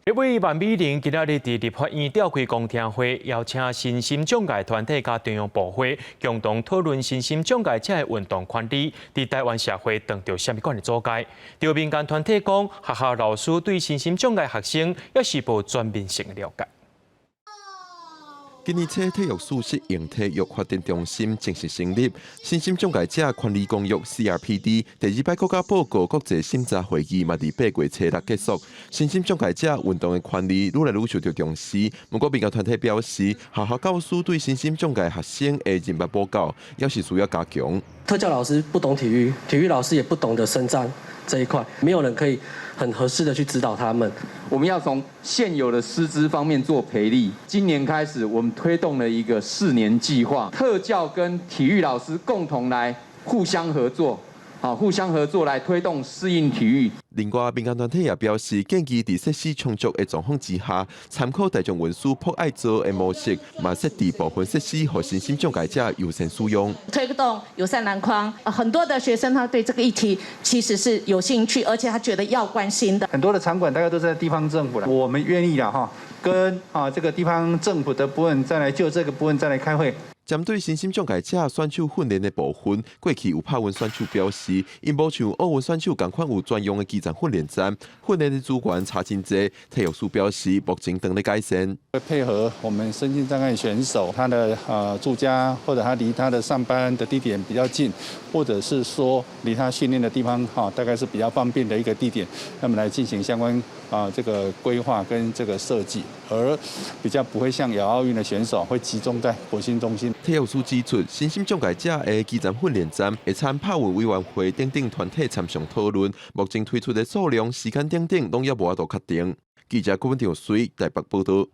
立委萬美玲今仔日佇立法院召開公聽會，邀請身心障礙團體佮中央部會共同討論身心障礙者的運動權利，佇臺灣社會遇著啥物款的阻礙。著民間團體講，學校老師對身心障礙學生猶是無全面性的了解。今年初體育署適應體育發展中心正式成立，身心障礙者權利公約 CRPD 第二擺國家報告國際審查會議嘛，佇8月初六結束。身心障礙者運動的權利愈來愈受到重視。不過民間團體表示，學校教師對身心障礙學生的認捌無夠，猶是需要加強。特教老師不懂體育，體育老師也不懂得身障這一塊，沒有人可以很合適的去指導他們。我們要從現有的師資方面做培力。今年開始，我們推動了一個4年計劃，特教跟體育老師共同來互相合作，好，互相合作來推動適應體育。另外，民間團體也表示，建議佇設施充足的狀況之下，參考大眾運輸朴愛座的模式，嘛設置部分設施，予身心障礙者優先使用。推動友善籃筐，很多的學生他對這個議題其實是有興趣，而且他覺得要關心的。很多的場館大概都在地方政府啦，我們願意啦哈，跟這個地方政府的部分再來就這個部分再來開會。針對身心障礙者選手訓練的部分，過去有帕運選手表示，𪜶無像奧運選手仝款有專用的肌層訓練站，訓練的資源差真濟。體育署表示，目前正咧改善。會配合我們身心障礙選手，他的住家或者他離他的上班的地點比較近，或者是說離他訓練的地方哈，大概是比較方便的一個地點，那麼來進行相關這個規劃跟這個設計，而比較不會像亞奧運的選手會集中在國訓中心。體育署指出，身心障礙者的基層訓練站會參帕運委員會等等團體參詳討論，目前推出的數量、時間等等，攏猶無法度確定。記者郭文條水台北報道。